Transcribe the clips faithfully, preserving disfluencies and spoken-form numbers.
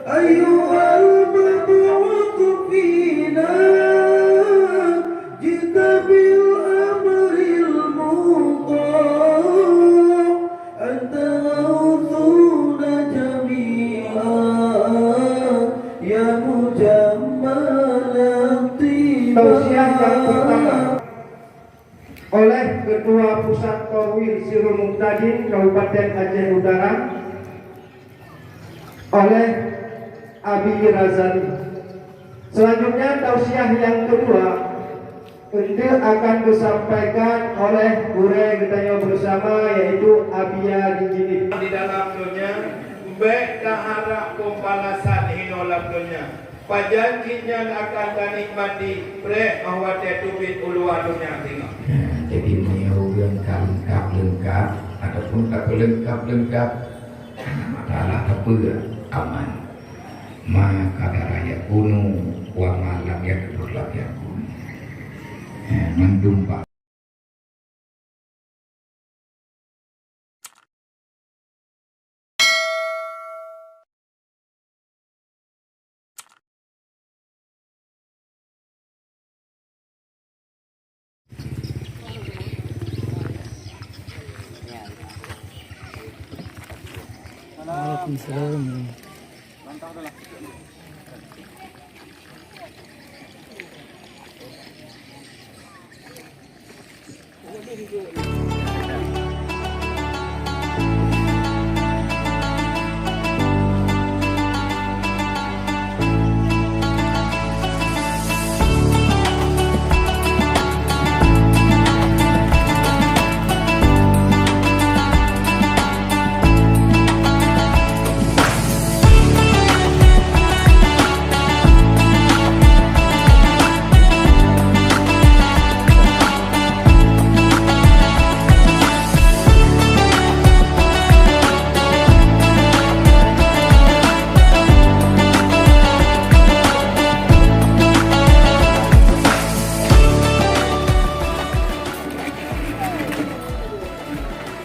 أيها المبعوث فينا جئت بالأمر المطاع أنت غوثنا جميعا يا مجمل الطباع. Tausiah nyang pertama oleh Ketua Pusat Korwil Sirul Muhtadin Kabupaten Aceh Utara, oleh Abi Razali. Selanjutnya, tausiah nyang kedua, untuk akan disampaikan oleh gurèe geutanyoe bersama, yaitu Abia di Jilid. Di dalam donya, bèk taharap pembalasan hinoe lam donya. Pajan jih nyan akan tanikmati, preh óh watèe teubiet u luwa donya singoh. Nah, jadi, meunyoe ureueng ka leungkap-leungkap ataupun ka peuleungkap-leungkap, Allah Taala ka peue aman. Ma qadara yakunu wa ma lam yaqdur lam yakun. Eh, mandum ba- Waalaikumsalam.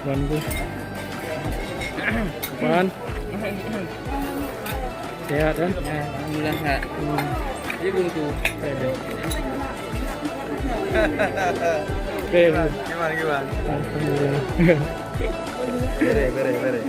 Wan tu. Wan. Sehat, kan? Ya, alhamdulillah, sehat. Hmm. Dia buntu. Oke. Gimana, gimana? Alhamdulillah. Bere, bere, bere.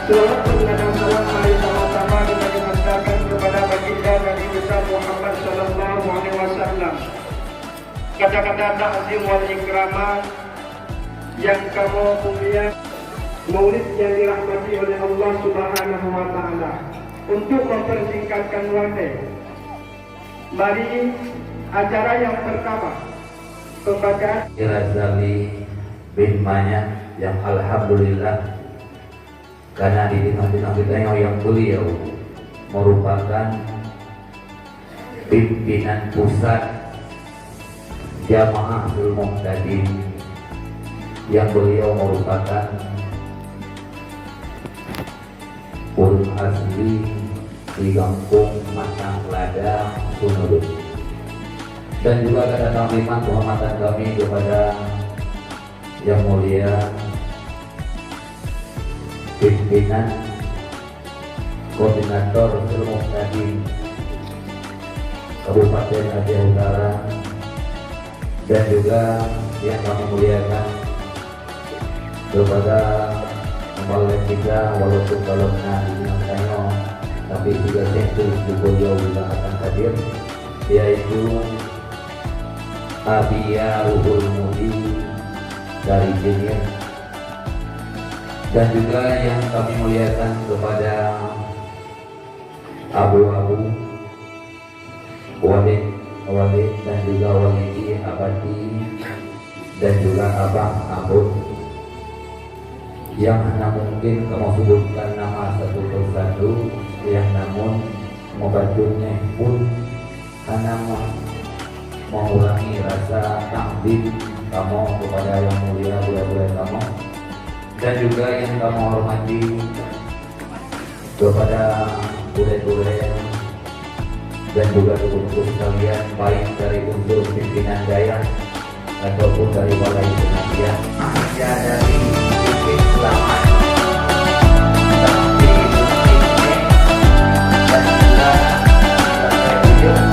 Selawat dan salam mari sama-sama kita hantarkan kepada baginda Nabi besar Muhammad sallallahu alaihi wasallam. Kata-kata takzim wal ikraman yang kamoe mulia, maulid yang dirahmati oleh Allah Subhanahu wa Ta'ala. Untuk mempersingkatkan waktu, mari acara yang pertama, pembacaan Razali bin Manya yang alhamdulillah karena di tengah-tengah kita yang, yang beliau merupakan pimpinan pusat Jamaah Sul Muhtadin yang beliau merupakan ureueng asli di Gampông Matang Lada, Sunulun. Dan juga kedatangan hormatan kami kepada Yang Mulia Pimpinan Koordinator Sul Muhtadin Kabupaten Aceh Utara, dan juga yang kami muliakan kepada pembalai kita, walaupun kalau na di tengah-tengah, tapi juga sentuh di beliau juga akan hadir, yaitu Abia Ruhul Mudi dari Jeunieh. Dan juga yang kami muliakan kepada abu-abu, walid, walid dan juga walidi, abati, dan juga abah, abon, yang hana mungkin kamoe sebutkan nama satu persatu, yang namun meubacut nyoe pun hana me-, mengurangi rasa takzim kamoe kepada yang mulia gurée-gurée kamoe, dan juga yang kamoe hormati kepada gurée-gurée dan juga guru-guru sekalian, baik dari unsur pimpinan dayah ataupun dari balai pengajian. Ya, dari Bukit Selamat sampai Bukit Mek dan juga sampai ujung.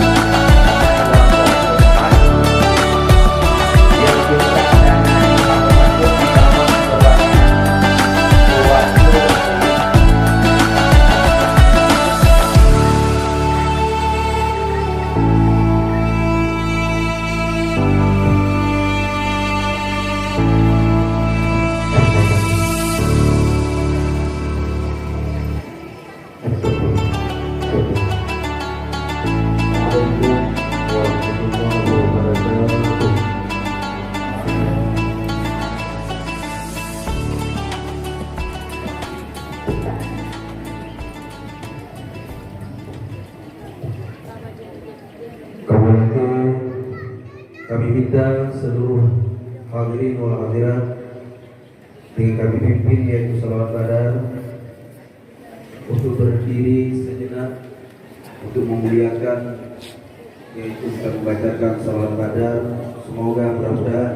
Yang juga dana di Kabupaten di Kabupaten sebanyak dua puluh. Kami minta seluruh hadirin wal hadirat dengan kami pimpin, yaitu salawat badar, untuk berdiri sejenak untuk memuliakan, yaitu kita membacakan salawat badar. Semoga, mudah-mudahan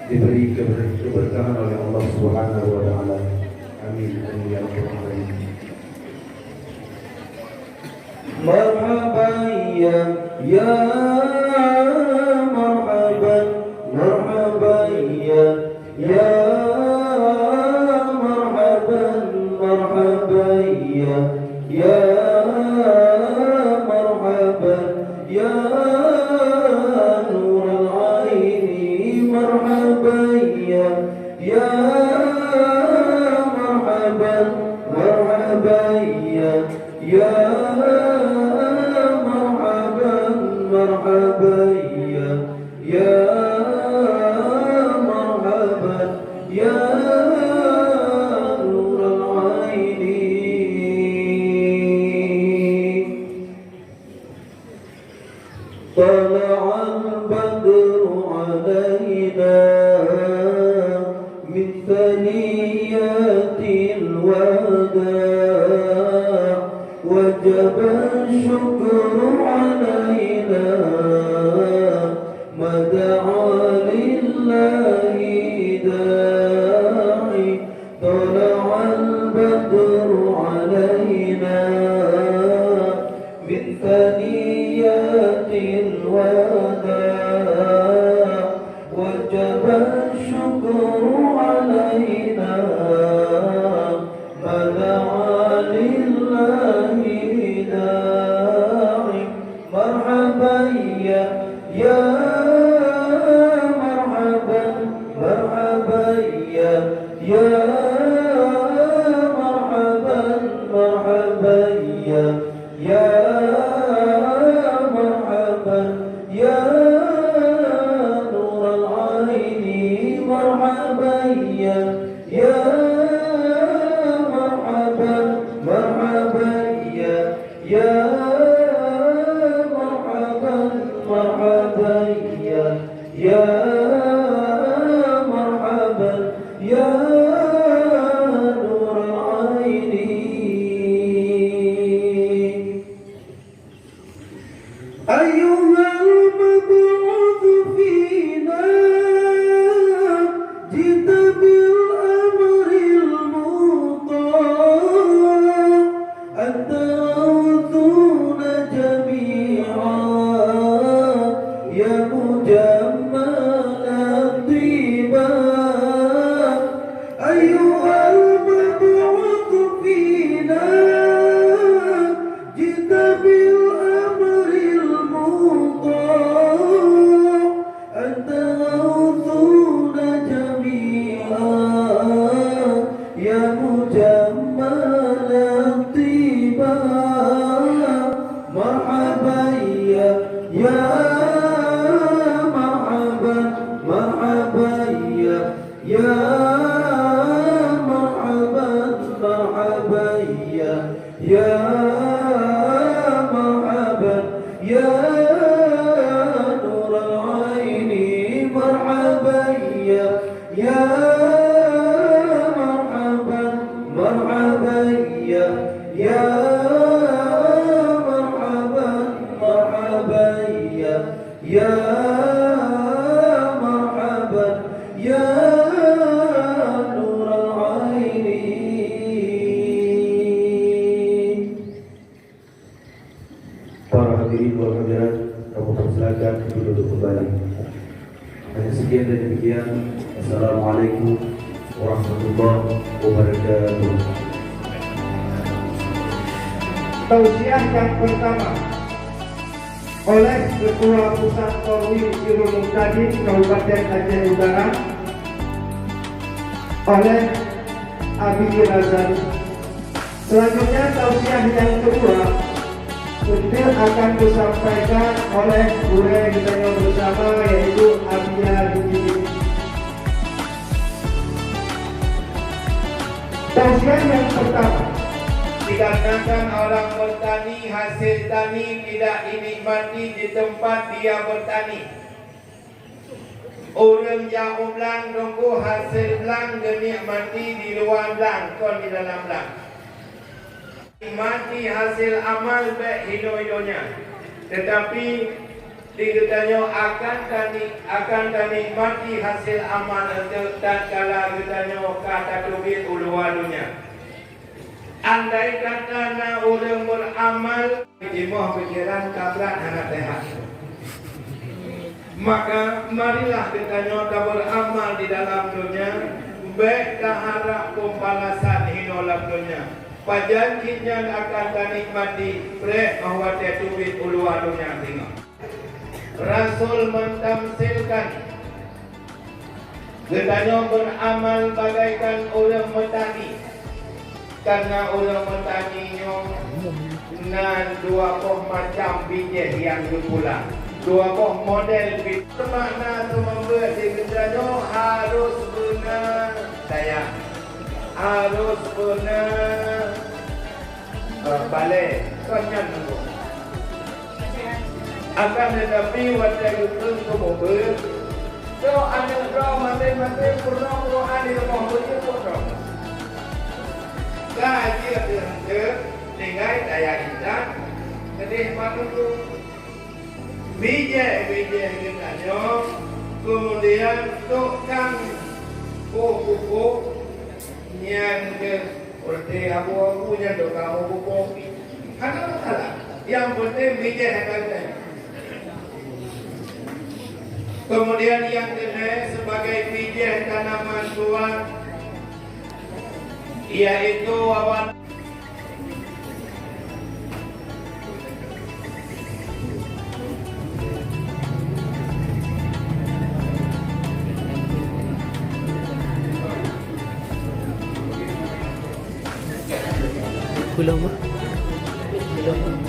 diberi keber-, keberkahan oleh Allah Subhanahu wa Ta'ala. Amin. Amin ya rabbal alamin. Marhaban ya, ya marhaban, marhaban ya, ya marhaban, marhaban ya, ya marhaban ya nural aini, marhaban ya, ya marhaban, marhaban ya, ya marhaban, marhaban ya, ya marhaban ya nural aini. طلع البدر علينا من ثنيات الوداع، وجب الشكر علينا ما دعا لله داعي. طلع البدر علينا من ثنيات الوداع، وجب الشكر علينا ما دعا لله داعي. مرحبا يا، يا مرحبا، مرحبا يا، يا مرحبا. يا مرحبا يا نور العين، مرحبا يا، يا مرحبا، مرحبا يا، يا مرحبا، مرحبا يا. Ya marhaban, ya nural aini. Para hadirin wal hadirat, kami persilakan untuk duduk kembali. Hanya sekian dan demikian. Assalamualaikum warahmatullahi wabarakatuh. Tausiah yang pertama oleh Ketua Pusat Korwil Sirul Mubtadin Kabupaten Aceh Utara, oleh Abi Razali. Selanjutnya, tausiah yang kedua untuk akan disampaikan oleh gurèe geutanyoe bersama, yaitu Abi Razali. Tausiah yang pertama. Dikarenakan orang bertani, hasil tani tidak dinikmati di tempat dia bertani. Ureuëng jak u blang, teungku, hasil blang geunikmati di luwa blang, kon di dalam blang. Nikmati hasil amal bèk hinoe donya, teutapi di geutanyoe akan tani-, akan tanikmati hasil amal eunteuk tatkala geutanyoe ka tateubiet u luwa donya. Andai kata na ureuëng beuramal, jimoh pikeran ka brat hana seuhat. Maka, marilah geutanyoe tabeuramal di dalam donya, bèk taharab peubalasan hinoe lam donya. Pajan jih nyan akan tanikmati, preh óh watèe teubiet u luwa donya singoh. Rasul mentamsilkan, geutanyoe beuramal bagaikan ureuëng meutani. Karena ureuëng meutani nyoe na dua boh macam bijéh nyang geupula. Dua boh model bijéh. Makna seumeubeuet di geutanyoe harôh beuna daya, harôh beuna eh, balèe, kon nyan teungku. Akan teutapi, watèe geukheun keu mubeut, "Soe aneuk droe maté-maté peurunoe Quran di rumoh, beujeuet droe?" Ka jeuet deungon tinggai daya intat keudeh manusia. Bijéh-bijéh geutanyoe, keumudian tukang boh pupuk nyan keuh, seperti abu-abu nyan tukang boh pupuk. Hana masalah. Nyang penting bijéh hana geutanyoe. Keumudian nyang keunai, sebagai bijéh tanaman tuan, yaitu awan. Pulang, Mak. Pulang, Mak.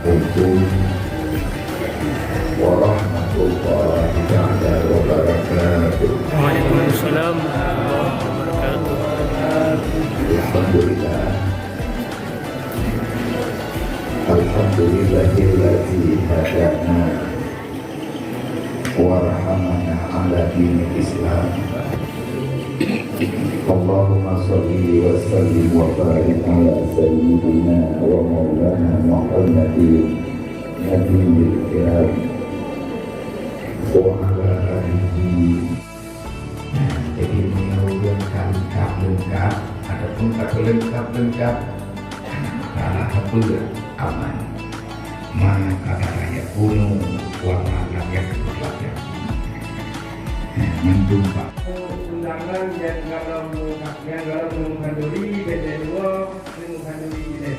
Assalamualaikum warahmatullahi taala wabarakatuh. Waalaikumsalam warahmatullahi wabarakatuh. Alhamdulillah. Alhamdulillahilladzi hadana warhamana ala dinil Islam. Allahumma shalli wa sallim wa barik ala sayyidina wa maulana Muhammadin nabiyil kiram wa ala alihi. Jadi, meunyoe ureueng ka leungkap-leungkap, ataupun ka teuleungkap-leungkap, Nah, maka lah sapeue aman. Ma kata rakyat kuno, wa ma lam yakun rakyat. Nah, nyan tumpah. Undangan nyang galom, nyang galom meuhadiri, bèk lé dua, meuhadiri ilèe.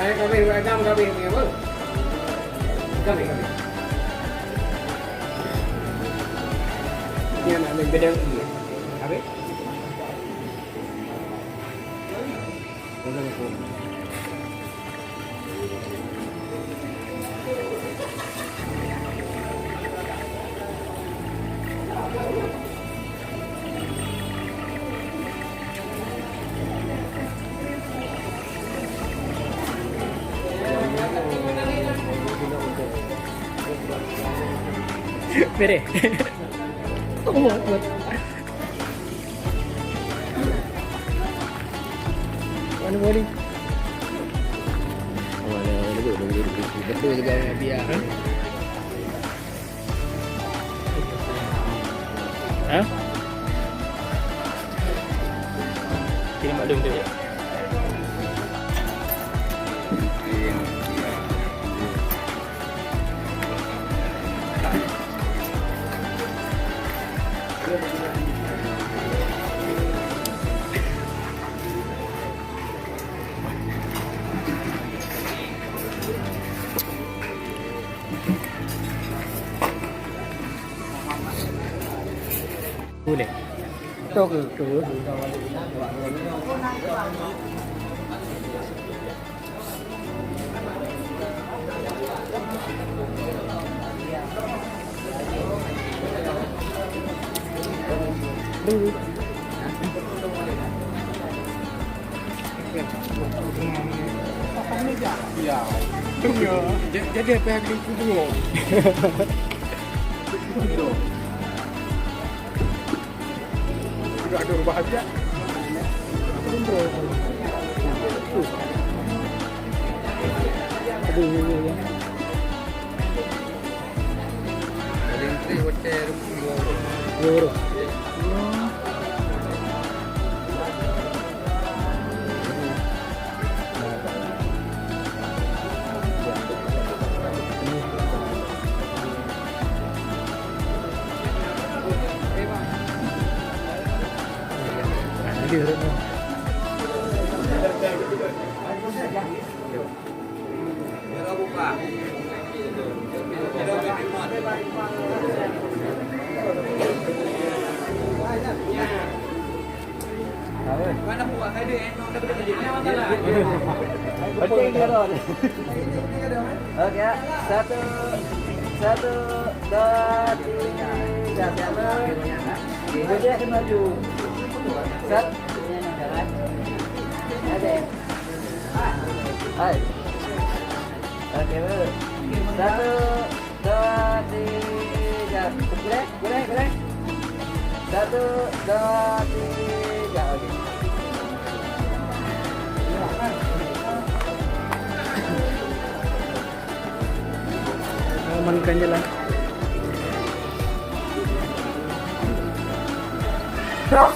Hai, kami agam kami punya apa? Kami kami. Ini anak main bedeng ini. Habis? Bere. Oh, buat. Mana bowling? Oh, ada, ada, ada, ada, ada, ada, ada, ada, ada, ada, ada. Ha? Sini maklum tu. Boleh. Betul ke? Betul. Jadi apa yang dikubur? Sudah ada bahagia. Aduh, ya, ya, ya. Paling trik hotel dua orang. Dua orang. Oke, satu, satu, dua, tiga, siap, Bang. Boleh maju. Satu. Oke. Hai. Oke, Bang. Satu, dua, tiga. Boleh? Boleh, boleh. Satu, dua, tiga. Oke. Amankan jalan. Terus.